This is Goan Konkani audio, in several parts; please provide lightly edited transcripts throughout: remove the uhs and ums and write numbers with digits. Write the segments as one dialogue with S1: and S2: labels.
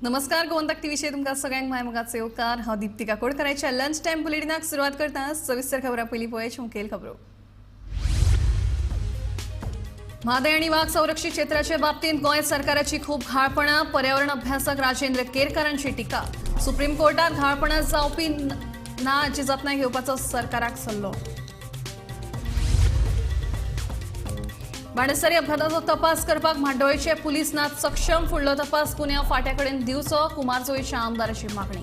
S1: नमस्कार, गोमंतक टीव्हीचेर तुमकां सगळ्यांक माय मोगाचो येवकार. हांव दीप्ती काकोडकराच्या लंच टायम बुलेटिनाक सुरवात करता. सविस्तर खबरां पयलीं पळयात मुखेल खबरो. म्हादय आनी वाग संरक्षित क्षेत्राचे बाबतींत गोंय सरकाराची खूब घाळपणां. पर्यावरण अभ्यासक राजेंद्र केरकारांची टिका. सुप्रीम कोर्टात घाळपणां जावपी ना हाची जतनाय घेवपाचो सरकाराक सल्लो. बाणस्तारी अपघाताचो तपास करपाक म्हाड्डोळचे पुलीस नात सक्षम. फुडलो तपास गुन्यांव फांट्या कडेन दिवचो, कुमारजुंवेच्या आमदाराची मागणी.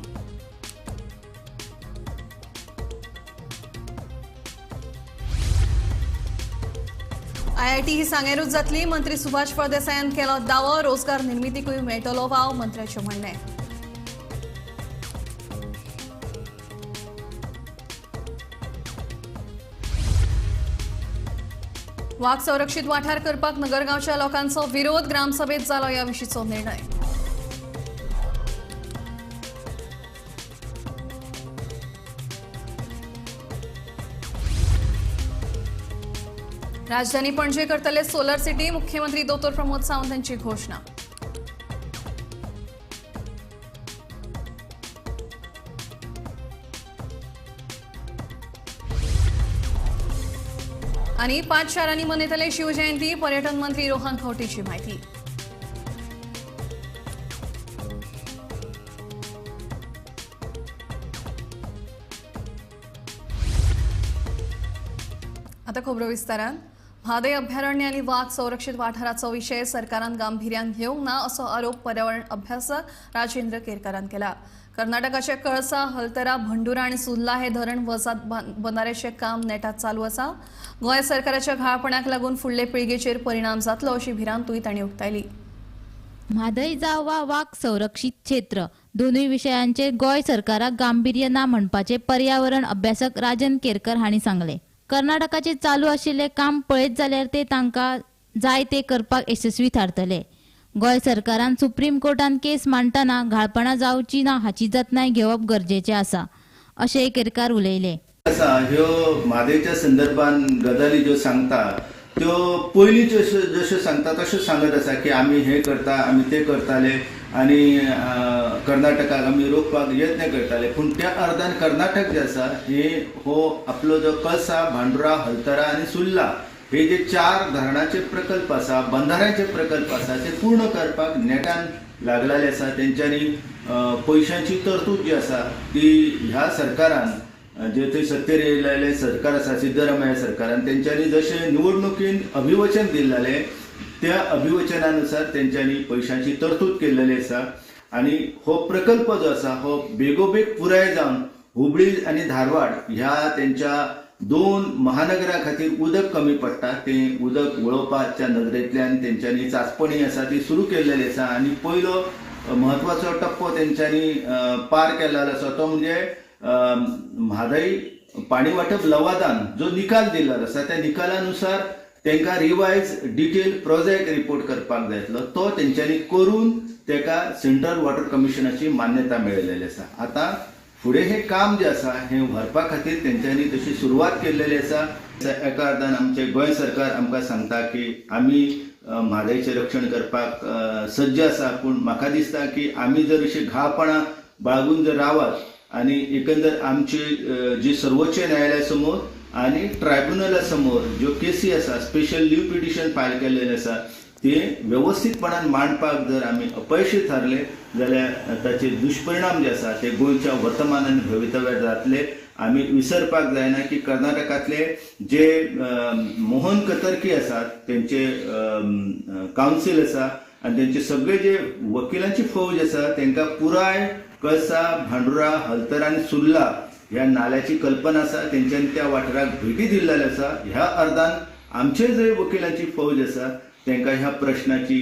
S1: आयआयटी ही सांगेरूच जातली, मंत्री सुभाष फळदेसायान केलो दावो. रोजगार निर्मितीकूय मेळटलो वाव, मंत्र्याचें म्हणणें. वाग संरक्षित वाठार करपाक नगरगांवच्या लोकांचो विरोध. ग्रामसभेत जालो ह्या विशींचो निर्णय. राजधानी पणजे करतले सोलर सिटी, मुख्यमंत्री दोतोर प्रमोद सावंत यांची घोषणा. आणि 5 शारांनी मनयतले शिवजयंती, पर्यटन मंत्री रोहन खंवटेची माहिती. आता खबरो विस्तारान. म्हादय अभयारण्य आनी वाग संरक्षित वाठाराचो विशय सरकारान गांभीर्यान घेवंक ना असो आरोप पर्यावरण अभ्यासक राजेंद्र केरकारान केला. कर्नाटकाचे कळसा, हलतरा, भंडुरा आनी सुर्ला हे धरण वजात बंदाऱ्याचें काम नेटात चालू आसा. गोंय सरकाराच्या घाळपणाक लागून फुडले पिळगेचेर परिणाम जातलो अशी भिरांतूय तांणी उक्तायली.
S2: म्हादय जावं वा वाग संरक्षित क्षेत्र दोनूय विशयांचेर गोंय सरकाराक गांभीर्य ना म्हणपाचें पर्यावरण अभ्यासक राजन केरकर हांणी सांगलें. कर्नाटकाचें चालू आशिल्लें काम पळयत जाल्यार ते तांकां जाय ते करपाक येसस्वी थारतले. गोंय सरकारान सुप्रीम कोर्टान केस मांडटना घाळपणां जावची ना हाची जतनाय घेवप गरजेचें आसा अशें केरकार उलयले.
S3: आसा ह्यो म्हादयच्या संदर्भान गजाली ज्यो सांगता त्यो पयलीं जश्यो सांगता तश्यो सांगत आसा की आमी हें करता, आमी तें करताले आनी कर्नाटकाक आमी रोखपाक यत्न करताले. पूण त्या अर्दान कर्नाटक जे आसा हे हो आपलो जो कळसा, भांडुरा, हलतरा आनी सुर्ला हे जे 4 धरणाचे प्रकल्प आसा, बंधाऱ्याचे प्रकल्प आसा ते पूर्ण करपाक नेटान लागलेले आसा. तेंच्यांनी पयशांची तरतूद जी आसा ती ह्या सरकारान जे थंय सत्तेर येयलेले सरकार आसा सिद्धरामय्या सरकारान तेंच्यांनी जशें निवडणुकीन अभिवचन दिल्लें त्या अभिवचनानुसार तेंच्यांनी पयशांची तरतूद केल्लेली आसा आनी हो प्रकल्प जो आसा हो बेगोबेग पुराय जावन हुबळी आनी धारवाड ह्या तेंच्या 2 महानगरा खातीर उदक कमी पडटा तें उदक वळोवपाच्या नदरेंतल्यान तेंच्यांनी चांचपणी आसा ती सुरू केल्लेली आसा. आनी पयलो म्हत्वाचो टप्पो तेंच्यांनी पार केल्लो आसा तो म्हणजे म्हादय पाणी वांटप लवादान जो निकाल दिल्लो आसा त्या निकालानुसार तांकां रिवायज डिटेल प्रोजेक्ट रिपोर्ट करपाक जाय आसलो तो तेंच्यांनी करून ताका सेंट्रल वॉटर कमिशनाची मान्यता मेळिल्ली आसा. आतां फुडें हें काम जें आसा हें व्हरपा खातीर तेंच्यांनी तशी सुरवात केल्लेली आसा. एका अर्दान आमचें गोंय सरकार आमकां सांगता की आमी म्हादयचें रक्षण करपाक सज्ज आसा, पूण म्हाका दिसता की आमी जर अशी घाळपणां बाळगून जर रावत आनी एकंदर आमची जी सर्वोच्च न्यायालया समोर आनी ट्रायब्युनला समोर ज्यो केसी आसा स्पेशल लीव पिटिशन फायल केल्लेलें आसा ते वेवस्थीतपणान मांडपाक जर आमी अपयशी थारले जाल्यार ताचे दुश्परिणाम जे आसा ते गोंयच्या वर्तमान आनी भवितव्यात जातले. आमी विसरपाक जायना की कर्नाटकांतले जे मोहन कतर्की आसात तेंचे कावन्सील आसा आनी तेंचे सगळे जे वकिलांची फौज आसा तेंकां पुराय कळसा, भांडुरा, हलतरा आनी सुर्ला ह्या नाल्याची कल्पना आसा, तेंच्यांनी त्या वाठाराक भेटी दिल्लेली आसा. ह्या अर्दान आमचे जे वकिलांची फौज आसा तेंकां ह्या प्रश्नाची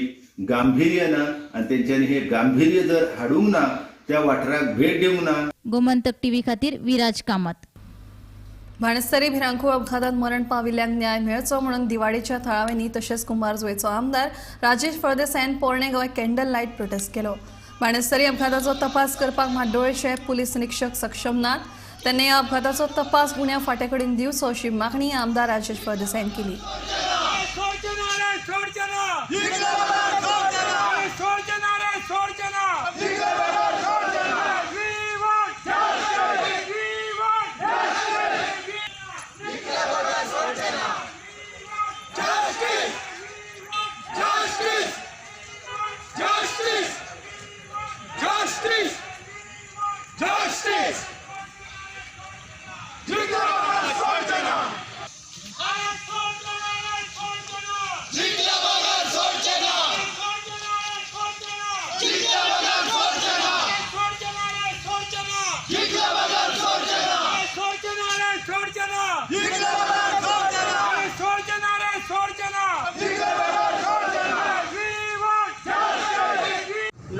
S3: गांभीर्य ना आनी तेंच्यांनी हे गांभीर्य जर हाडूंक ना त्या वाठाराक भेट दिवंक ना.
S2: गोमंतक टीव्ही खातीर विराज कामत.
S1: बाणस्तारी भिरांकूळ अपघातात मरण पाविल्ल्यांक न्याय मेळचो म्हणून दिवाडीच्या थळाव्यांनी तशेंच कुंभारजुंवेचो आमदार राजेश फळदेसायान पोरणे गोंय कॅन्डल लायट प्रोटेस्ट केलो. बाणस्तारी अपघाताचो तपास करपाक म्हाड्डोळचे पुलीस निरीक्षक सक्षम नात, त्यांनी ह्या अपघाताचो तपास गुन्यांव फांट्या कडेन दिवचो अशी मागणी आमदार राजेश फळदेसायान केली.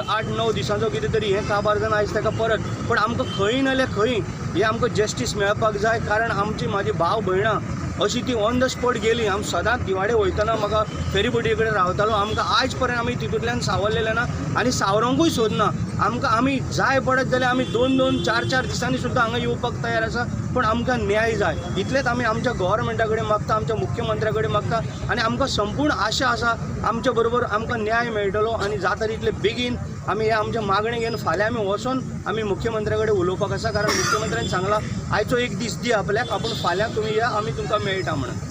S4: 8-9 दिसांचो कितें तरी हें काबार जावन आयज ताका परत, पण आमकां खंय नाल्यार खंय हें आमकां जस्टीस मेळपाक जाय. कारण आमची म्हाजी भाव भयणां अशी ती ऑन the spot गेली. आमी सदांच दिवाडे वयतना म्हाका फेरीबोटी कडेन रावतालो. आमकां आयज पर्यंत आमी तितूंतल्यान सावरलेले ना आनी सावरोंकूय सोदना. आमकां आमी जाय पडत जाल्यार आमी 2-2, 4-4 दिसांनी सुद्दां हांगा येवपाक तयार आसा, पण आमकां न्याय जाय. इतलेंच आमी आमच्या गव्हर्मेंटा कडेन मागता, आमच्या मुख्यमंत्र्या कडेन मागता आनी आमकां संपूर्ण आशा आसा आमच्या बरोबर आमकां न्याय मेळटलो आनी जाता तितले बेगीन आमी हे आमचे मागणें घेवन फाल्यां आमी वचोन आमी मुख्यमंत्र्या कडेन उलोवपाक आसा. कारण मुख्यमंत्र्यान सांगलां आयचो एक दीस दी आपल्याक, आपूण फाल्यां तुमी या, आमी तुमकां मेळटा म्हणून.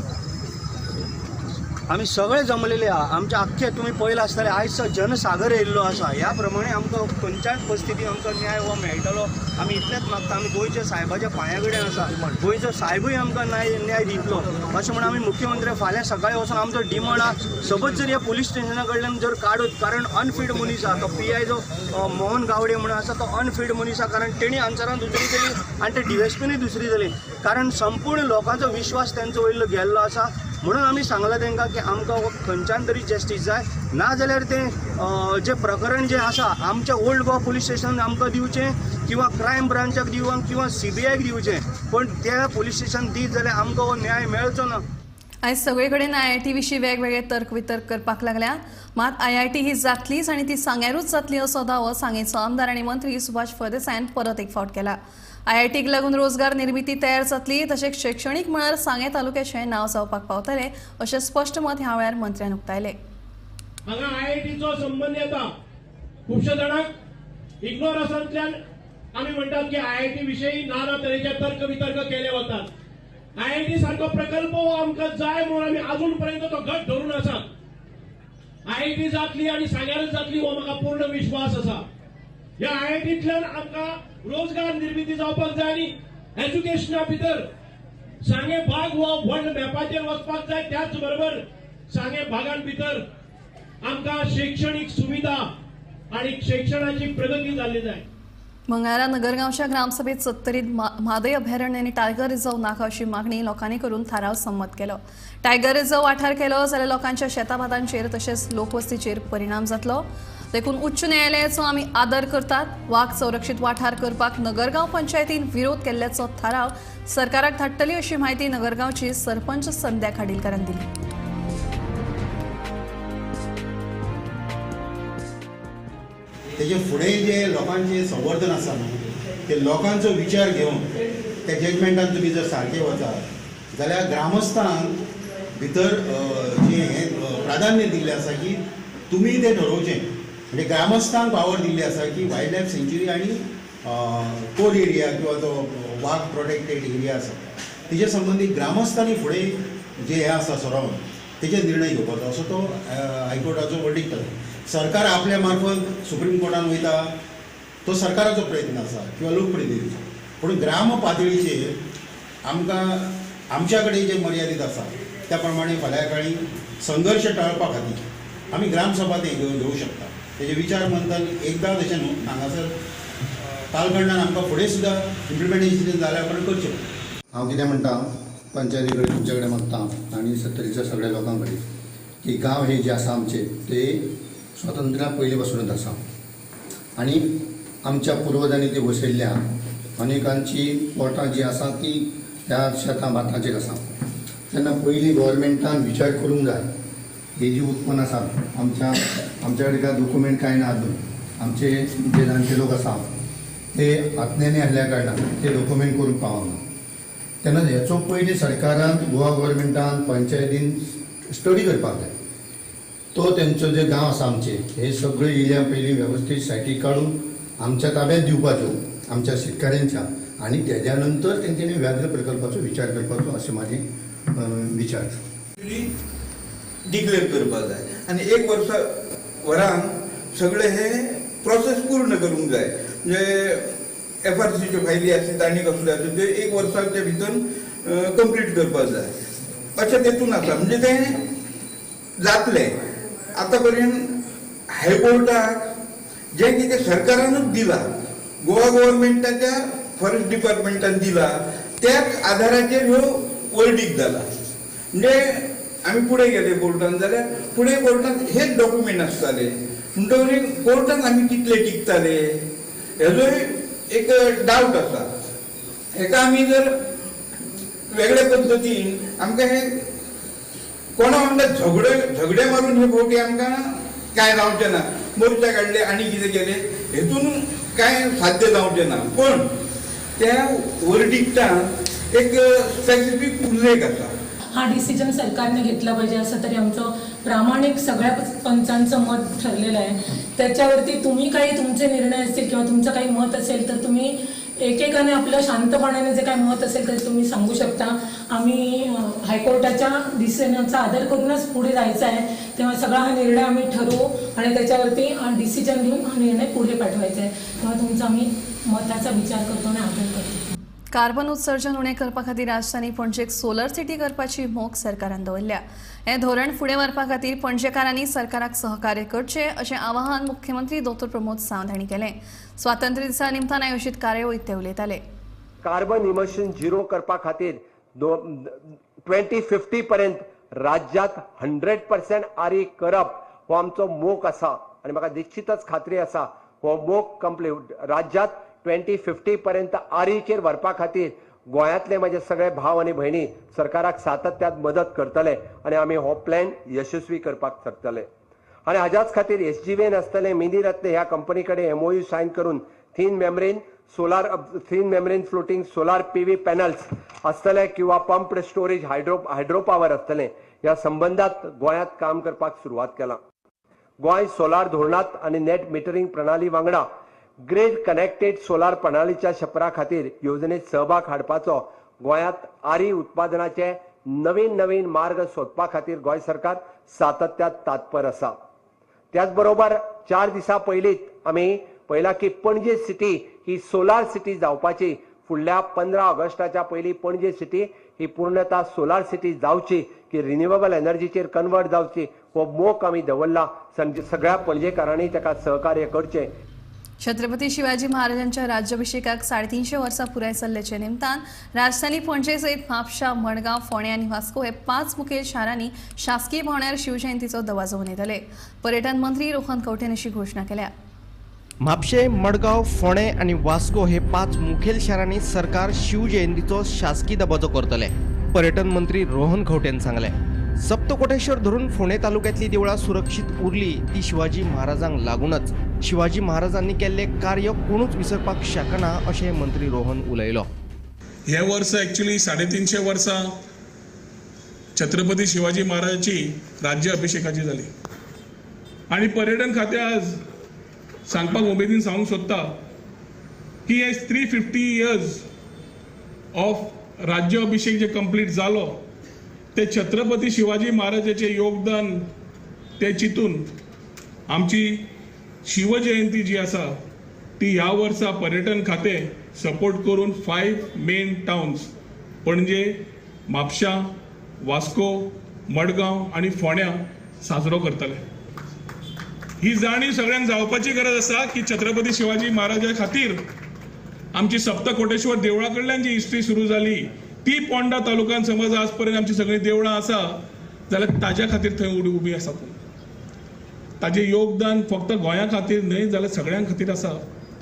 S4: आमी सगळे जमलेले आहा, आमचे आख्खे तुमी पळयलां आसतलें आयज जनसागर येयल्लो आसा. ह्या प्रमाणे आमकां खंयच्याय परिस्थितीन आमकां न्याय हो मेळटलो आमी इतलेंच मागता. आमी गोंयच्या सायबाच्या पांया कडेन आसा, गोंयचो सायबूय आमकां न्याय दितलो अशें म्हणून आमी मुख्यमंत्री फाल्यां सकाळीं वचून आमचो डिमांड आहा. सपोज जर ह्या पुलीस स्टेशना कडल्यान जर काडूत, कारण अनफीट मनीस आहा तो पी I जो मोहन गावडे म्हणून आसा तो अनफीट मनीस आहा. कारण तेणी आन्सरान दुसरी केली आनी ते डीएसपीनूय दुसरी जाली. कारण संपूर्ण लोकांचो विश्वास तेंचो वयलो गेल्लो आसा. म्हणून आमी सांगलां तांकां की आमकां खंयच्यान तरी जस्टीस जाय, ना जाल्यार तें जें प्रकरण जें आसा आमच्या ओल्ड गोवा पुलीस स्टेशन आमकां दिवचें किंवा क्रायम ब्रांचाक दिवं किंवा सीबीआयक दिवचें, पण त्या पुलीस स्टेशन दीत जाल्यार आमकां हो न्याय मेळचो ना.
S1: आयज सगळे कडेन आयआयटी विशीं वेगवेगळे तर्क वितर्क करपाक लागल्या, मात आयआयटी ही जातलीच आनी ती सांग्यारूच जातली असो दावो सांगेचो आमदार आनी मंत्री सुभाष फळदेसायान परत एक फावट केला. आयआयटीक लागून रोजगार निर्मिती तयार जातली, तशेंच शिक्षणीक मळार सांगें तालुक्याचें नांव जावपाक पावतलें अशें स्पश्ट मत ह्या वेळार मंत्र्यान उक्तायलें.
S5: हांगा आयआयटीचो संबंद येता. खुबश्या जाणांक इग्नोरन्सांतल्यान आमी म्हणटात की आयआयटी विशयी नाना तरेचे तर्क वितर्क केले वतात. आयआयटी सारको प्रकल्प हो आमकां जाय म्हणून आमी अजून पर्यंत तो घट धरून आसात. आयआयटी जातली आनी सांग्यारच जातली हो म्हाका पूर्ण विश्वास आसा. ह्या आयआयटींतल्यान आमकां रोजगार निर्मिती जावपाक जाय आनी एज्युकेशना भितर सांगें भाग हो व्हड मॅपाचेर वचपाक जाय. त्याच बरोबर सांगें भागान भितर आमकां शिक्षणीक सुविधा आनी शिक्षणाची प्रगती जाल्ली जाय.
S1: मंगळारा नगरगांवच्या ग्रामसभेत सत्तरीत म्हादय अभयारण्य आनी टायगर रिझर्व नाका अशी मागणी लोकांनी करून थाराव संमत केलो. टायगर रिझर्व वाठार केलो जाल्यार लोकांच्या शेताभातांचेर तशेंच लोकवस्तीचेर परिणाम जातलो, देखून उच्च न्यायालयाचो आमी आदर करतात. वाग संरक्षीत वाठार करपाक नगरगांव पंचायतीन विरोध केल्ल्याचो थाराव सरकाराक धाडटली अशी म्हायती नगरगांवची सरपंच संध्या खाडीलकारान दिली.
S6: तेजे फुडें जे लोकांचें संवर्धन आसा न्हू ते लोकांचो विचार घेवन त्या जजमेंटान तुमी जर सारकें वचात जाल्यार ग्रामस्थांक भितर जें हें प्राधान्य दिल्लें आसा की तुमी तें ठरोवचें. म्हणजे ग्रामस्थांक पावर दिल्ली आसा की वायल्ड लायफ सेंच्युरी आनी कोर एरिया किंवा तो वाग प्रोटेक्टेड एरिया आसा तेजे संबंदी ग्रामस्थांनी फुडें जे हें आसा सरोवन तेजेर निर्णय घेवपाचो असो तो हायकोर्टाचो वर्डिक्ट आसा. सरकार आपल्या मार्फत सुप्रीम कोर्टान वयता तो सरकाराचो प्रयत्न आसा किंवा लोकप्रतिनिधीचो, पूण ग्राम पातळीचेर आमकां आमच्या कडेन जे मर्यादीत आसा त्या प्रमाणे फाल्यां काळी संघर्श टाळपा खातीर आमी ग्रामसभा ते घेवं शकता. तेजे विचार मंथन एकदां तशें न्हू हांगासर कालखंडान आमकां फुडें सुद्दां इम्प्लिमेंटेशन जाल्या उपरांत करचें.
S7: हांव कितें म्हणटा पंचायती कडेन तुमचे कडेन मागता आनी सत्तरीच्या सगळ्या लोकां कडेन की गांव हे जे आसा आमचे ते स्वातंत्र्या पयलीं पासूनच आसा आनी आमच्या पुर्वजांनी ती वसयल्ल्या अनेकांची पोटां जी आसा ती ह्या शेतां भातांचेर आसा. तेन्ना पयलीं गव्हर्मेंटान विचार करूंक जाय ही जी उत्पन्न आसा आमच्या आमच्या कडेन काय डॉक्युमेंट कांय ना अजून. आमचे जे जाणटे लोक आसा ते आत्म्याने आहल्या कारणान ते डॉक्युमेंट करूंक पावना. तेन्ना हेचो पयलीं सरकारान गोवा गव्हर्मेंटान पंचायतीन स्टडी करपाक जाय. तो तेंचो जे गांव आसा आमचे हे सगळे एरिया पयलीं वेवस्थीत सायटी काडून आमच्या ताब्यात दिवपाच्यो आमच्या शेतकाऱ्यांच्या आनी तेज्या नंतर तेंच्यांनी व्याघ्र प्रकल्पाचो विचार करपाचो अशें म्हाजें विचार.
S8: डिक्लेअर करपाक जाय आनी एक वर्सा वरान सगळे हे प्रोसेस पूर्ण करूंक जाय. म्हणजे एफआरसीच्यो फायली आसतात आनी कसल्यो आसतात त्यो एक वर्साच्या भितर कंप्लीट करपाक जाय अशें तेतून आसा. म्हणजे तें जातलें. आतां पर्यंत हायकोर्टाक जें कितें सरकारानूच दिलां, गोवा गव्हर्मेंटाच्या फॉरेस्ट डिपार्टमेंटान दिलां, त्याच आधाराचेर ह्यो वर्डीक जाला. म्हणजे आमी फुडें गेले कोर्टान जाल्यार फुडें कोर्टान हेच डॉक्युमेंट आसताले. म्हणटकीर कोर्टान आमी कितले टिकताले हेजोय एक डावट आसा. हेका आमी जर वेगळे पद्दतीन आमकां हें कोणा वांगडा झगडे मारून हे फावटी आमकां कांय जावचें ना. मोर्चा काडले आनी कितें केलें हेतून कांय साध्य जावचें ना. पण त्या वर्डिक्टान एक स्पेसिफीक उल्लेख आसा.
S9: हा डिसिजन सरकारने घेतला पाहिजे असं तरी आमचं प्रामाणिक सगळ्या पंचांचं मत ठरलेलं आहे. त्याच्यावरती तुम्ही काही तुमचे निर्णय असतील किंवा तुमचं काही मत असेल तर तुम्ही एकेकाने आपलं शांतपणाने जे काही मत असेल ते तुम्ही सांगू शकता. आम्ही हायकोर्टाच्या डिसिजनचा आदर करूनच पुढे जायचं आहे, तेव्हा सगळा हा निर्णय आम्ही ठरवू आणि त्याच्यावरती डिसिजन घेऊन हा निर्णय पुढे पाठवायचा आहे. तेव्हा तुमचा आम्ही मताचा विचार करतो आणि आदर करतो.
S1: कार्बन उत्सर्जन उणें करपा खातीर राजधानी पणजेक सोलर सिटी करपाची मोख सरकारान दवरल्या. हें धोरण फुडें व्हरपा खातीर पणजेकारांनी सरकाराक सहकार्य करचें अशें आवाहन मुख्यमंत्री डॉ प्रमोद सावंत हांणी केलें. स्वातंत्र्य दिसा निमतान आयोजीत कार्यावळींत ते उलयताले.
S10: कार्बन इमिशन झिरो करपा खातीर 2050 पर्यंत राज्यात 100% आरी करप हो आमचो मोख आसा आनी म्हाका निश्चितच खात्री आसा हो मोख कंप्लीट राज्यात 2050 पर्यंत आरीचेर व्हरपा खातीर गोंयांतले म्हजे सगळे भाव आनी भयणी सरकाराक सातत्यात मदत करतले आनी आमी हो प्लॅन यशस्वी करपाक शकतले. आनी हाज्याच खातीर SGVN आसतलें, मिनी रत्न ह्या कंपनी कडेन MOU sign करून thin membrane floating solar PV panels आसतले किंवा पंप्ड स्टोरेज हायड्रो पावर आसतले. ह्या संबंदात गोंयांत काम करपाक सुरवात केला. गोंय सोलार धोरणांत आनी नेट मिटरींग प्रणाली वांगडा ग्रीड कनेक्टेड सोलार प्रणालीच्या शपरा खातीर येवजणेत सहभाग हाडपाचो गोंयांत आरी उत्पादनाचे नवीन नवीन मार्ग सोदपा खातीर गोंय सरकार सातत्यात तात्पर आसा. त्याच बरोबर 4 दिसां पयलींच आमी पळयलां की पणजे सिटी ही सोलार सिटी जावपाची. फुडल्या 15 ऑगस्टाच्या पयलीं पणजे सिटी ही पूर्णतः सोलार सिटी जावची की रिन्युएबल एनर्जीचेर कन्वर्ट जावची हो मोख आमी दवरला. सगळ्या पणजेकारांनी ताका सहकार्य करचें.
S1: छत्रपती शिवाजी महाराजांच्या राज्याभिषेकाक 350 वर्सां पुराय जाल्ल्याच्या निमतान राजधानी पणजे सयत म्हापशा, मडगांव, फोंडें आनी वास्को हे 5 मुखेल शारांनी शासकीय पावंड्यार शिवजयंतीचो दबाजो मनयतले. पर्यटन मंत्री रोहन खंवटेन अशी घोशणा केल्या.
S11: म्हापशें, मडगांव, फोंडें आनी वास्को हे 5 मुखेल शारांनी सरकार शिवजयंतीचो शासकीय दबाजो करतले. पर्यटन मंत्री रोहन खंवटेन सांगलें, सप्तकोटेश्वर धरून फोंडें तालुक्यांतली देवळां सुरक्षीत उरली ती शिवाजी महाराजांक लागूनच. शिवाजी महाराजांनी केल्ले कार्य कोणूच विसरपाक शकना अशें मंत्री रोहन उलयलो.
S12: हे वर्स एक्चुअली 350 वर्सां छत्रपती शिवाजी महाराजाची राज्य अभिषेकाची जाली आनी पर्यटन खातें आज सांगपाक उमेदीन सांगूंक सोदता की हे 350 इयर्स ऑफ राज्य अभिषेक जे कंप्लीट जालो ते छत्रपती शिवाजी महाराजाचे योगदान ते चिंतून आमची शिवजयंती जी आसा ती ह्या वर्सा पर्यटन खातें सपोर्ट करून 5 मेन टावन्स पणजे, म्हापशा, वास्को, मडगांव आनी फोंड्यां साजरो करतले. ही जाणीव सगळ्यांक जावपाची गरज आसा की छत्रपती शिवाजी महाराजा खातीर आमची सप्तकोटेश्वर देवळा कडल्यान जी हिस्ट्री सुरू जाली ती पोंडा तालुक्यान समज आज पर्यंत आमची सगळीं देवळां आसा जाल्यार ताज्या खातीर थंय उबी आसा. ताजें योगदान फक्त गोंया खातीर न्हय जाल्यार सगळ्यां खातीर आसा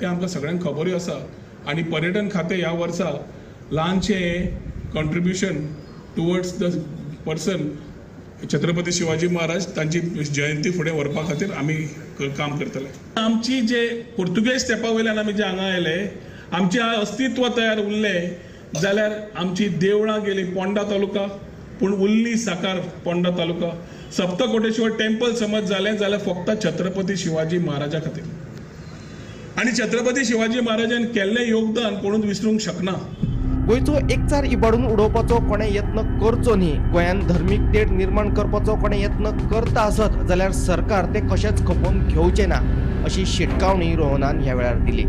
S12: तें आमकां सगळ्यांक खबरूय आसा. आनी पर्यटन खातें ह्या वर्सा ल्हानशें contribution towards the person Chhatrapati Shivaji Maharaj तांची जयंती फुडें व्हरपा खातीर आमी काम करतले. आमची जे पुर्तुगेज तेंपा वयल्यान आमी जे हांगा आयले आमचें अस्तित्व तयार उरलें जाल्यार आमची देवळां गेली पोंडा तालुका पूण उरली साकार पोंडा तालुका. सप्तकोटेश्वर टेम्पल समज जालें जाल्यार फक्त छत्रपती शिवाजी महाराजा खातीर आनी छत्रपती शिवाजी महाराजान केल्लें योगदान कोणूच विसरूंक शकना.
S11: गोंयचो एकचार इबाडून उडोवपाचो कोणें यत्न करचो न्ही. गोंयांत धर्मीक तेढ निर्माण करपाचो कोणें यत्न करता आसत जाल्यार सरकार ते कशेंच खपोवन घेवचें ना अशी शिटकावणी रोहनान ह्या वेळार दिली.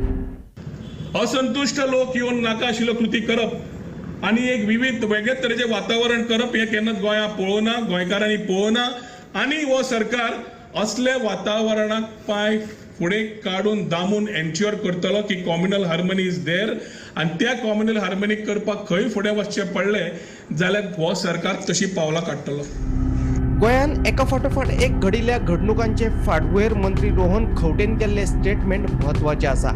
S12: असंतुश्ट लोक येवन नाका आशिल्ल्यो कृती करप आनी एक विविध वेगळेच तरेचें वातावरण करप हें केन्नाच गोंयांत पळोवना, गोंयकारांनी पळोवना आनी हो सरकार असले वातावरणाक पांय फुडें काडून दामून एन्श्योर करतलो की कॉम्युनल हार्मनी is there आनी त्या कॉम्युनल हार्मनी करपाक खंय फुडें वचचें पडलें जाल्यार हो सरकार तशी पावलां काडटलो.
S11: गोंयांत एका फाटोफाट एक घडिल्ल्या घडणुकांचे फाटभुंयेर मंत्री रोहन खंवटेन केल्ले स्टेटमेंट म्हत्वाचें आसा.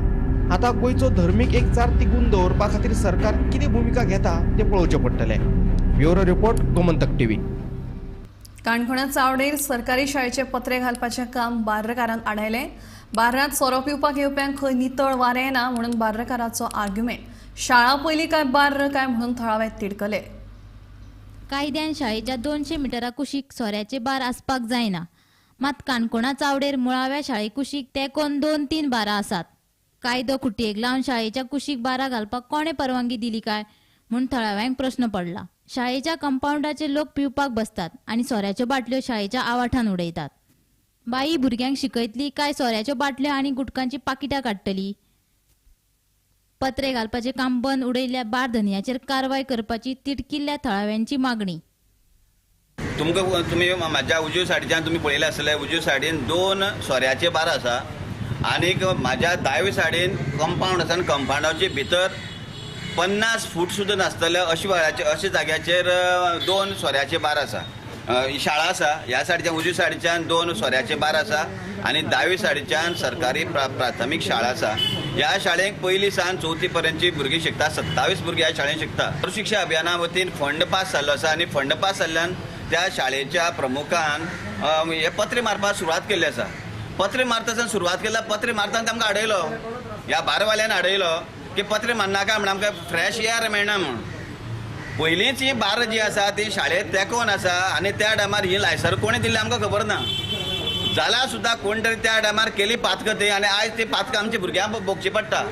S11: आतां गोंयचो धर्मीक एकचार तिगून दवरपा खातीर सरकार कितें भुमिका घेता तें पळोवचें पडटलें. Bureau report, Gomantak TV.
S1: काणकोणांत चावडेर सरकारी शाळेचे पत्रे घालपाचें काम बार्रकारान आडायलें. बार्रांत सोरो पिवपाक येवप्यांक खंय नितळ वारें येना म्हणून बार्रकाराचो आर्ग्युमेंट. शाळा पयली काय बार्र काय म्हणून थळावे तिडकले.
S2: कायद्यान शाळेच्या 200 मिटरा कुशीक सोऱ्याचे बार आसपाक जायना. मात काणकोणा चावडेर मुळाव्या शाळे कुशीक तेंकोन 2-3 बारां आसात. कायदो खुटयेक लावन शाळेच्या कुशीक बारां घालपाक कोणें परवानगी दिली काय म्हूण थळाव्यांक प्रस्न पडला. शाळेच्या कंपाऊंडाचे लोक पिवपाक बसतात आनी सोऱ्याच्यो बाटल्यो शाळेच्या आवाठान उडयतात. बाई भुरग्यांक शिकयतली काय सोऱ्याच्यो बाटल्यो आनी गुटकांची पाकिटां काडटली? पत्रे घालपाचें काम बंद उडयल्ल्या बार धनयाचेर कारवाय करपाची तिडकिल्ल्या थळाव्यांची मागणी.
S13: तुमकां तुमी म्हाज्या उजव्या सायडीच्यान तुमी पळयलें आसतलें, उजव्या सायडीन 2 सोऱ्याचे बार आसा आनीक म्हाज्या दावे सायडीन कंपावंड आसा आनी कंपावंडाचे भितर 50 फूट सुद्दां नासतले अशे वेळाचे अशे जाग्याचेर 2 सोऱ्याचे बार आसा. शाळा आसा ह्या सायडीच्यान उजव्या सायडीच्यान 2 सोऱ्याचे बार आसा आनी दावे सायडीच्यान सरकारी प्राथमीक शाळा आसा. ह्या शाळेक पयली सावन चवथी पर्यंतची भुरगीं शिकता. 27 भुरगीं ह्या शाळेंत शिकता. शिक्षा अभियाना वतीन फंड पास जाल्लो आसा आनी फंड पास जाल्ल्यान त्या शाळेच्या प्रमुखान हे पत्रे मारपाक सुरवात केल्ली आसा. पत्रे मारता सुरवात केल्या, पत्रे मारतना तांकां आडयलो, ह्या बारवाल्यान आडयलो की पत्रे मारनाका म्हण, आमकां फ्रेश एयर मेळना म्हूण. पयलींच ही बार जी आसा ती शाळेंत तेंकोन आसा आनी त्या टायमार ही लायसर कोणें दिल्ली आमकां खबर ना. जाल्यार सुद्दां कोण तरी त्या टायमार केली पातकां ती आनी आयज ती पातकां आमच्या भुरग्यांक भोगची पडटा.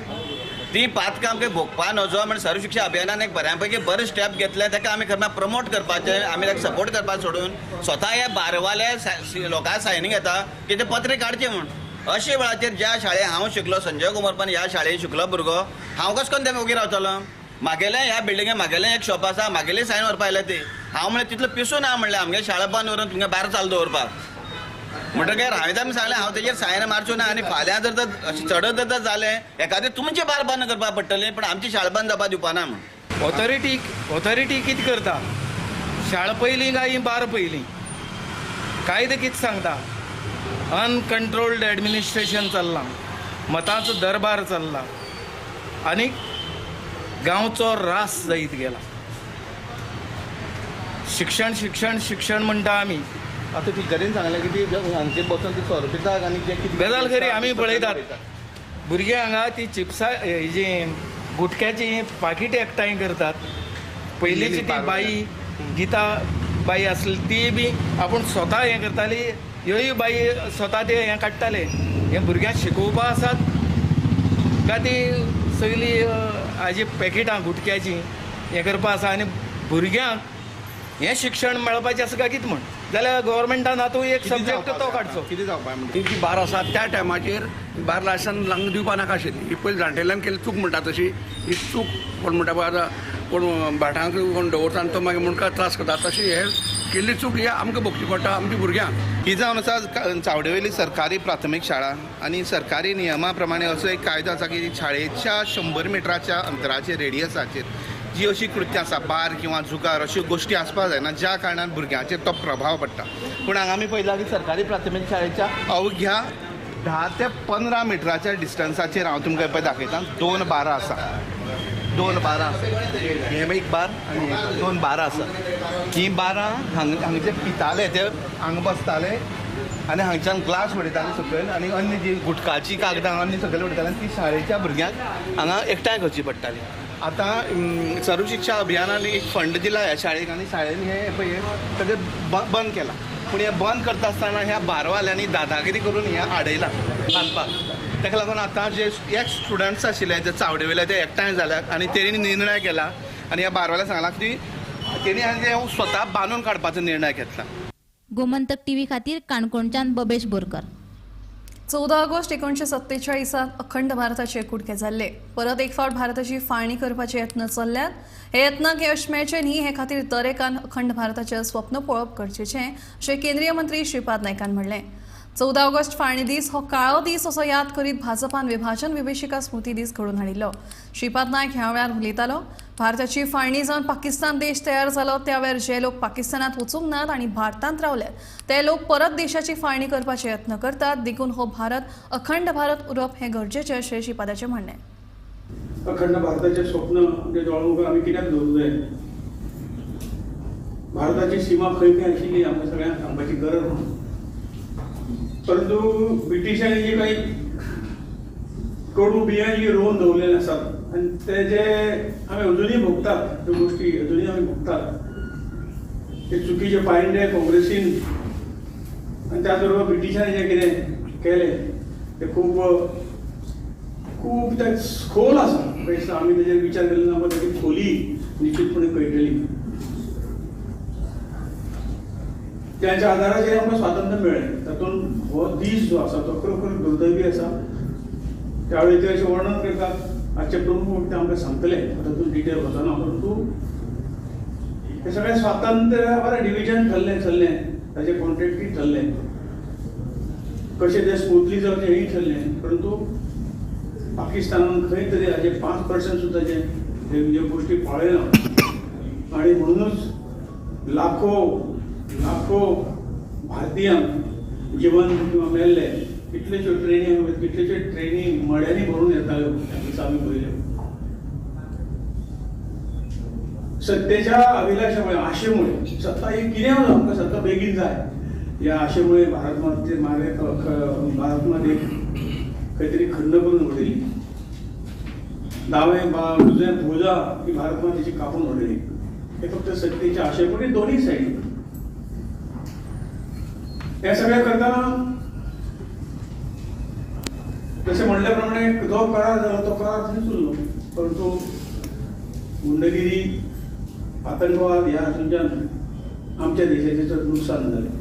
S13: ती पातकां आमकां भोगपा नजो म्हण सर्व शिक्षा अभियानान एक बऱ्या पैकी बरें स्टेप घेतलें. ताका आमी खरें प्रमोट करपाचें, आमी ताका सपोर्ट करपाक सोडून स्वता ह्या बारवाले लोकां सायनींग घेता की ते पत्रे काडचे म्हूण. अशे वेळाचेर ज्या शाळेंत हांव शिकलो, संजय कुमरपान ह्या शाळेंत शिकलो भुरगो, हांव कशें करून ते ओगी रावतलो? मागेलें ह्या बिल्डिंगे मागेलें एक शॉप आसा, मागेली सायन व्हरपा आयल्या ती. हांव म्हणलें तितलो पिसू ना म्हणलें, आमगे शाळा बंद दवरून तुमगे भायर चालू दवरपाक. म्हणटकीर हांवें तांकां सांगलें हांव तेजेर सायन मारचो ना आनी फाल्यां जर तर चडत जर जालें एखादें तुमचें बार बंद करपाक पडटलें, पण आमची शाळा बंद जावपाक दिवपा ना म्हूण.
S14: ऑथॉरिटी कितें करता? शाळा पयलीं काय बार पयलीं? कायदो कितें सांगता? अनकंट्रोल्ड एडमिनिस्ट्रेशन चल्लां, मतांचो दरबार चल्ला आनी गांवचो रास जायत गेला. शिक्षण शिक्षण शिक्षण म्हणटा आमी.
S15: आतां टिचरीन सांगलें की ती हांगचे बसून ती सोरो पितात आनी जे कितें
S14: गजाल खरी. आमी पळयतात भुरगीं हांगा ती चिप्सां जी गुटक्याची पाकिटां एकठांय करतात. पयलींची ती बाई गीता बाई आसली ती बी आपूण स्वता हें करताली, ह्योय बाई स्वता ते हें काडटाले. हें भुरग्यांक शिकोवपा आसात काय ती सगळीं हाजी पॅकेटां गुटक्याची हें करपा आसा आनी भुरग्यांक हें शिक्षण मेळपाचें आसा काय कितें म्हण जाल्यार गव्हर्मेंटान आतां एक सब्जेक्ट तो काडचो.
S15: कितें जावपा
S16: ती जी बार आसा त्या टायमाचेर बार लायसन लागून दिवपा नाका आशिल्ली. ही पयलीं जाणटेल्यान केल्ली चूक म्हणटा तशी ही चूक कोण म्हणटा पळय आतां कोण भाटांक कोण दवरता आनी तो मागीर मुणका त्रास करता, तशी हे केल्ली चूक ही आमकां भोगची पडटा आमच्या भुरग्यांक.
S15: ही जावन आसा चावडेवयली सरकारी प्राथमीक शाळा आनी सरकारी नियमा प्रमाणे असो एक कायदो आसा की शाळेच्या 100 मिटराच्या अंतराचेर रेडियसाचेर जी अशी कृत्यां आसा बार किंवा जुगार अश्यो गोश्टी आसपाक जायना, ज्या कारणान भुरग्यांचेर तो प्रभाव पडटा. पूण हांगा आमी पळयला की सरकारी प्राथमीक शाळेच्या अवघ्या 10 ते 15 मिटराच्या डिस्टन्साचेर हांव तुमकां पळय दाखयता 2 बारां आसा. 2 बारां आसा, हे एक बार आनी 2 बारां आसा. ही बारां हांगचे पिताले, ते हांगा बसताले आनी हांगच्यान ग्लास उडयताले सकयल आनी अन्य जी गुटकाची कागदां अन्य सकयल उडयताले आनी ती शाळेच्या भुरग्यांक हांगा एकठांय करची पडटाली. आतां सर्व शिक्षा अभियानान एक फंड दिला ह्या शाळेक आनी शाळेन हें पळय सगळें बंद केलां. पूण हें बंद करता आसतना ह्या बारवाल्यांनी दादागिरी करून हें आडयलां बांदपाक. ताका लागून आतां जे एक्स स्टुडंट्स आशिल्ले जे चावडेवयले ते एकठांय जाल्यात आनी तेणी निर्णय केला आनी ह्या बारवाल्याक सांगलां की तेणी हें स्वता बांदून काडपाचो निर्णय घेतला.
S2: गोमंतक टीव्ही खातीर काणकोणच्यान बबेश बोरकर.
S1: 14 ऑगस्ट 1947 अखंड भारताचे कुडके जाल्ले. परत एक फावट भारताची फाळणी करपाचे यत्न चल्ल्यात. हे यत्नाक यश मेळचें न्ही हे खातीर दरेकान अखंड भारताचें स्वप्न पळोवप गरजेचें अशें केंद्रीय मंत्री श्रीपाद नायकान म्हणलें. 14 ऑगस्ट फाळणी दीस हो काळो दीस असो याद करीत भाजपान विभाजन विभीषिका स्मृती दीस घडोवन हाडिल्लो. श्रीपाद नायक ह्या वेळार उलयतालो. भारताची फाळणी जावन पाकिस्तान देश तयार जालो त्या वेळार जे लोक पाकिस्तानात वचूंक नात आनी भारतांत रावल्यात ते लोक परत देशाची फाळणी करपाचे यत्न करतात, देखून हो भारत अखंड भारत उरप हें गरजेचें अशें श्रीपादाचें म्हणणें.
S17: अखंड भारताचें स्वप्न आमच्या दोळ्यां मुखार आमी कित्याक दवरूंक जाय? भारताची सीमा खंय खंय आशिल्ली आमकां सगळ्यांक सांगपाची गरज ना, परंतु ब्रिटिशांनी जी काही कडू बियां जी रोवन दवरलेली आसात आनी ते जे आमी अजुनूय भोगतात, त्यो गोश्टी अजुनूय आमी भोगतात. ते चुकीचे पायंडे काँग्रेसीन आनी त्याच बरोबर ब्रिटिशांनी जें कितें केलें तें खूब खूब ते खोल आसा. पयस आमी तेजेर विचार केलो ना, आमकां तेजी खोली निश्चितपणे कळटली. त्याच्या आदाराचेर आमकां स्वातंत्र्य मेळ्ळें. तातूंत हो दीस जो आसा तो खरोखर दुर्दैवी आसा. त्यावेळी ते अशें वर्णन करतात, आजचे प्रमुख ते आमकां सांगतले, तातूंत डिटेल वचना, परंतु हे सगळें स्वातंत्र्य बरें डिविजन ठरलें चल्लें, ताचें कॉन्ट्रॅक्टूय ठरलें, कशें तें स्मुथली जावचें हेंय ठरलें, परंतु पाकिस्तानान खंय तरी हाजे 5% सुद्दां जे ह्यो गोश्टी पाळयना आनी म्हणूनच लाखो लाखो भारतीयांक जिवन किंवा मेल्ले. कितलेश्यो ट्रेनी कितलेश्यो ट्रेनी मड्यांनी भरून येताल्यो त्या दिसा आमी पळयल्यो. सत्तेच्या अभिलाषामुळे, आशेमुळे, सत्ता ही कितें आमकां सत्ता बेगीन जाय ह्या आशेमुळे भारत माते भारत मातेक खंय तरी खंड करून उडयली. दावे उजवे भुजा ही भारत मातेची कापून उडयली. हे फक्त सत्तेच्या आशेमुळे दोन्ही सायडीन. हे सगळें करतना जशें म्हणल्या प्रमाणे जो करार जालो तो करार थंयच उरलो, परंतु गुंडगिरी, आतंकवाद ह्या हातूंतल्यान आमच्या देशाचें चड नुकसान जालें.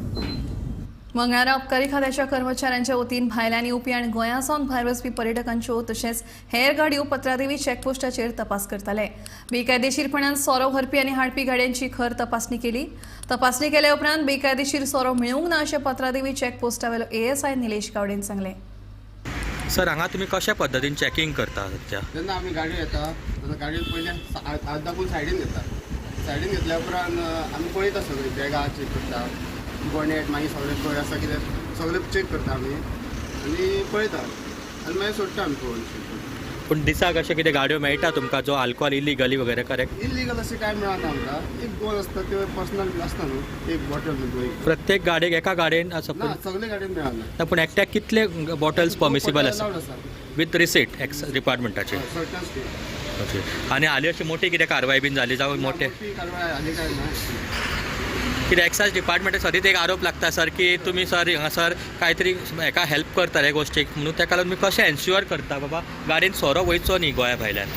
S1: मंगळारा अबकारी खात्याच्या कर्मचाऱ्यांच्या वतीन भायल्यान येवपी आनी गोंया सावन भायर वचपी पर्यटकांच्यो तशेंच हेर गाडयो पत्रादेवी चॅकपोस्टाचेर तपास करताले. बेकायदेशीरपणान सोरो व्हरपी आनी हाडपी गाडयांची खर तपासणी केली. तपासणी केल्या उपरांत बेकायदेशीर सोरो मेळूंक ना अशें पत्रादेवी चॅकपोस्टावेलो एएसआय निलेश गावडेन सांगलें.
S18: सर, हांगा तुमी कशा पद्दतीन चॅकिंग करता सध्या?
S19: जेन्ना आमी गाडी येता तेन्ना गाडयेन पयलीं हात दाखोवन सायडीन घेता. सायडीन घेतल्या उपरांत आमी पळयता सगळीं बॅगां चॅक करता, बोनेट मागीर सगळें खंय आसा कितें सगळें चॅक करता आमी आनी पळयता आनी मागीर सोडटा आमी पळोवन.
S18: पूण दिसाक अशें कितें गाडयो मेळटा तुमकां जो अल्कोहोल इलिगली वगैरे? करेक्ट,
S19: इलिगल अशें कांय मेळना आमकां. एक दोन आसता त्यो पर्सनल आसता न्हू, एक बॉटल
S18: प्रत्येक गाडयेक एका गाडयेन आसा?
S19: ना, सगळे गाडयेन मेळना.
S18: पूण एकट्याक कितले बॉटल्स परमिसिबल आसा विथ रिसीट एक्स डिपार्टमेंटाचे? ओके. आनी हालीं अशी मोठी कितें कारवाय बीन जाली जावं मोठे
S19: कारवाय हालीं कांय ना?
S18: कितें एक्सायज डिपार्टमेंटाक सदींच एक आरोप लागता सर की तुमी सर हांगासर कांय तरी हेका हेल्प करता ह्या गोश्टीक, म्हणून ताका लागून तुमी कशें एन्श्युअर करता बाबा गाडयेन सोरो वयचो न्ही गोंया भायल्यान?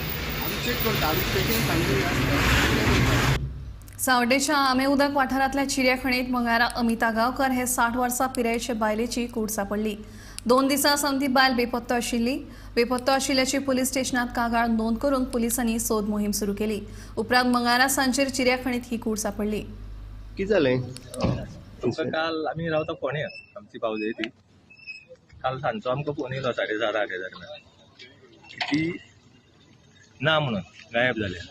S1: सावड्डेच्या आमे उदक वाठारांतल्या चिऱ्या खणीत मंगळारा अमिता गांवकर हे 60 वर्सां पिरायेचे बायलेची कूड सांपडली. 2 दिसां सावन ती बायल बेपत्तो आशिल्ली. बेपत्तो आशिल्ल्याची पुलीस स्टेशनात कागाळ नोंद करून पुलिसांनी सोद मोहीम सुरू केली. उपरांत मंगळारा सांजेर चिऱ्या खणीत ही कूड सांपडली.
S20: कितें जालें?
S21: आमकां काल आमी रावता फोंड्या, आमची पावजय ती. काल सांजचो आमकां फोन येयलो 7:30 8 दरम्यान की ना म्हणून गायब जाल्या.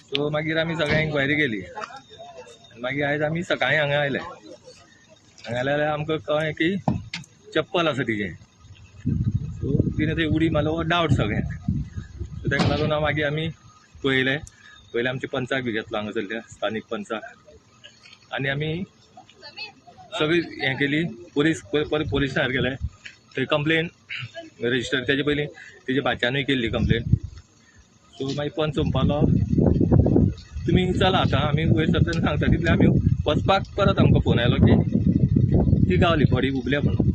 S21: सो मागीर आमी सगळ्या इन्क्वायरी केली आनी मागीर आयज आमी सकाळीं हांगा आयले. हांगा आयले जाल्यार आमकां कळ्ळें की चप्पल आसा तिजें. सो तिणें थंय उडी मारलो हो डावट सगळ्यांक. सो ताका लागून हांव मागीर आमी पळयलें. पयलें आमच्या पंचाक बी घेतलो हांगासरल्या स्थानीक पंचाक आनी आमी सगळी हें केली. पोलीस परत पोलिसार गेले थंय कंप्लेन रजिस्टर तेजे पयलीं तेजे भाच्यानूय केल्ली कंप्लेन. सो मागीर पंच म्हणपालो तुमी चला आतां आमी वयर सरतना सांगता. तितले आमी वचपाक परत आमकां फोन आयलो की ती गावली बॉडी उबल्या म्हणून.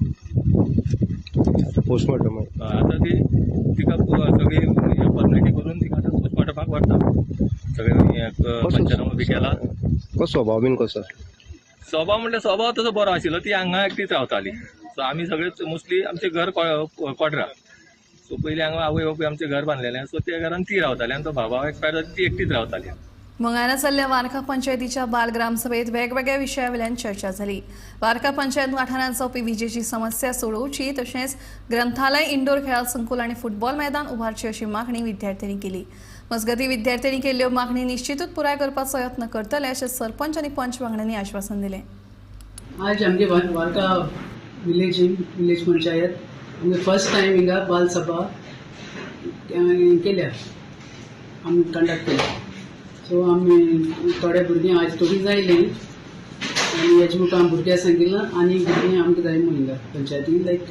S20: पोस्टमॉर्टम
S21: आतां ती तिका सगळी फॉर्मेलिटी करून तिका आतां पोस्टमॉर्टमाक व्हरता. सगळें पंचनामो बी केला.
S20: कसो स्वभाव बीन कसो?
S21: स्वभाव म्हणल्यार स्वभाव तसो बरो आशिल्लो. ती हांगा एकटीच रावताली. सो आमी सगळे मोस्टली आमचें घर कोडरा. सो पयलीं हांगा आवय बापूय आमचें घर बांदलेलें. सो त्या घरान ती रावताली आनी तो भावा एक्सपायर जाता ती एकटीच रावताली.
S1: मंगळारा जाल्ल्या वारका पंचायतीच्या बाल ग्रामसभेत वेगवेगळ्या विशयावेल्यान चर्चा जाली. वारका पंचायत वाठारांत जावपी विजेची समस्या सोडोवची तशेंच ग्रंथालय, इंडोर खेळां संकुल आनी फुटबॉल मैदान उबारची अशी मागणी विद्यार्थ्यांनी केली. मजगतीं विद्यार्थ्यांनी केल्ल्यो मागणी निश्चितूच पुराय करपाचो यत्न करतले अशें सरपंच आनी पंच वांगड्यांनी आश्वासन दिलें.
S3: आज आमगे वार्का विलेज पंचायत आमगे फर्स्ट टायम हिंगा बाल सभा केल्या, आमी कंडक्ट केल्या. सो आमी थोडे भुरगीं आज थोडीं जायलीं आनी हेजे मुखार आमी भुरग्यांक सांगिल्लां आनी भुरगीं आमकां जाय म्हूण हिंगा पंचायतीन लायक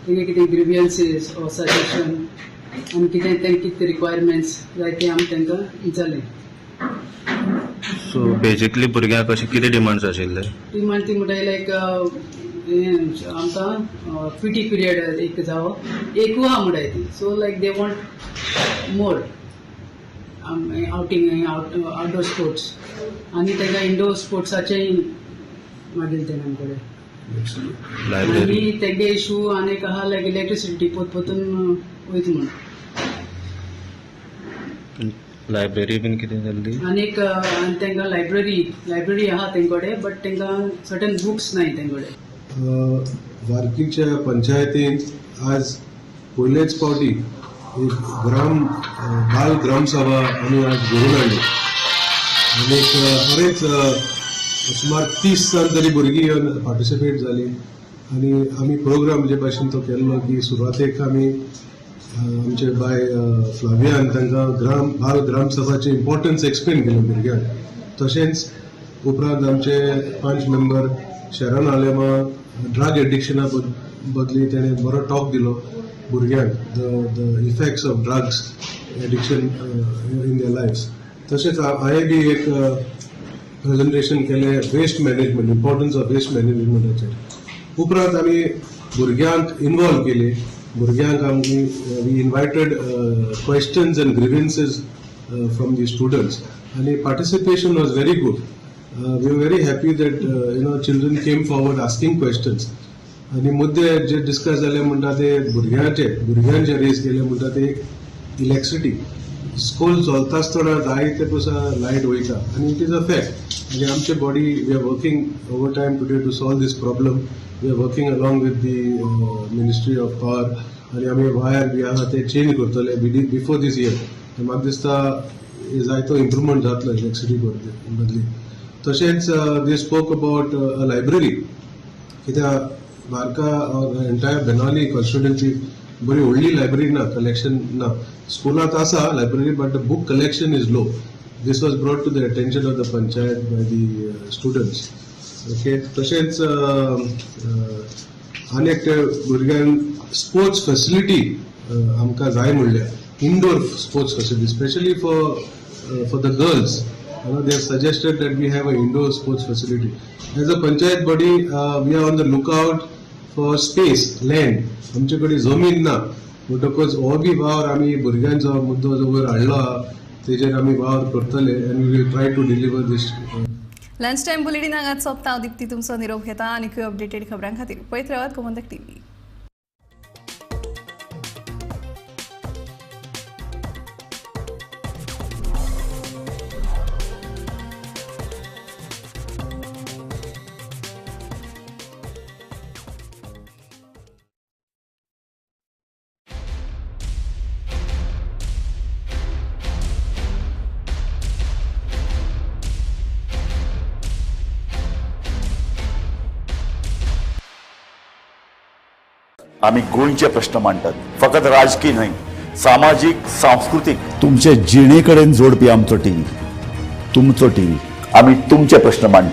S3: तेंगे कितें ग्रिवियन्सीस ऑर सजेशन आनी कितें तेंकां कितें रिक्वायरमेंट्स जाय तें आमी तांकां विचारलें.
S22: सो बेजिकली भुरग्यांक अशें कितें डिमांड्स आशिल्ले?
S3: डिमांड ती म्हणटाय लायक आमकां पी टी पिरियड एक जावो एकू आहा म्हणटाय ती. So like they want more outing outdoor sports आनी तांकां इंडोर स्पोर्ट्साचेय मागीर तेणें आमकडे आनी तेंगे इशू आनी एक आहा लायक इलेक्ट्रिसिटी पोत पोतून वयता म्हूण.
S22: लायब्ररी बीन कितें जाल्ली?
S3: आनी एक तांकां लायब्ररी आहा तेंकडे बट तांकां सर्टन बुक्स नाय तेंकडे.
S23: वार्कीच्या पंचायतीन आज पयलेच फावटी एक ग्राम बाल ग्रामसभा आमी आज घडोवन हाडली आनी बरेच सुमार 30 जाण तरी भुरगीं येवन पार्टिसिपेट जाली आनी आमी प्रोग्राम जे भाशेन तो केल्लो की सुरवातेक आमी आमचे बाय फ्लावियान तांकां बाल ग्रामसभाचें इम्पोर्टन्स एक्सप्लेन केलें भुरग्यांक. तशेंच उपरांत आमचे 5 मेंबर शरण आलेमा ड्रग एडिक्शना बदली तेणें बरो टॉक दिलो भुरग्यांक, the effects of drugs addiction in their lives. तशेंच हांवें बी एक प्रेजेंटेशन केलें waste management, importance of waste मॅनेजमेंटाचेर. उपरांत आमी भुरग्यांक इनवॉल्व केली, भुरग्यांक आमी we invited questions and grievances from the students आनी participation was very good. We are very happy that you know children came forward asking questions आनी मुद्दे जे डिस्कस जाले म्हणटा ते भुरग्यांचे रेज केले म्हणटा ते एक इलेक्ट्रिसिटी स्कूल चलता आसतना जाय ते पसून लायट वयता आनी it is a fact. आनी आमचे body we are working over time today to solve this problem. We are working along with the ministry of power आनी आमी वायर बी आसा ते चेंज करतले बिफोर दीस इयर. म्हाका दिसता जायतो इम्प्रुवमेंट जातलो इलेक्ट्रिसिटी बदली. तशेंच they spoke about a library, कित्याक वार्का एंटायर बेनाली कॉन्स्टिट्युएन्सी बरी व्हडली लायब्ररी ना, कलेक्शन ना. स्कुलांत आसा library but the book collection is low. This was brought to the attention of the panchayat by the students. Okay, तशेंच आनी एक भुरग्यांक स्पोर्ट्स फेसिलिटी आमकां जाय म्हणल्या, indoor sports facility specially for the girls. They have suggested that we have an indoor sports facility. As a panchayat body, we are on the lookout for space, land. आमचे कडेन जमीन ना म्हणटकच हो बी वावर आमी भुरग्यांचो मुद्दो जो वयर हाडलो तेजेर आमी वावर करतले आनी we will try to deliver this.
S1: Lunch time bulletin हांगाच सोंपता. हांव दीप्ती तुमचो निरोप घेता आनीकूय अपडेटेड खबरां खातीर पळयत रावात गोमंतक टीव्ही.
S24: आमी गोंयचे प्रश्न मांडटात, फकत राजकीय न्हय, सामाजीक, सांस्कृतीक, तुमचे जिणे कडेन जोडपी आमचो टीव्ही, तुमचो टीव्ही. आमी तुमचे प्रश्न मांडटात.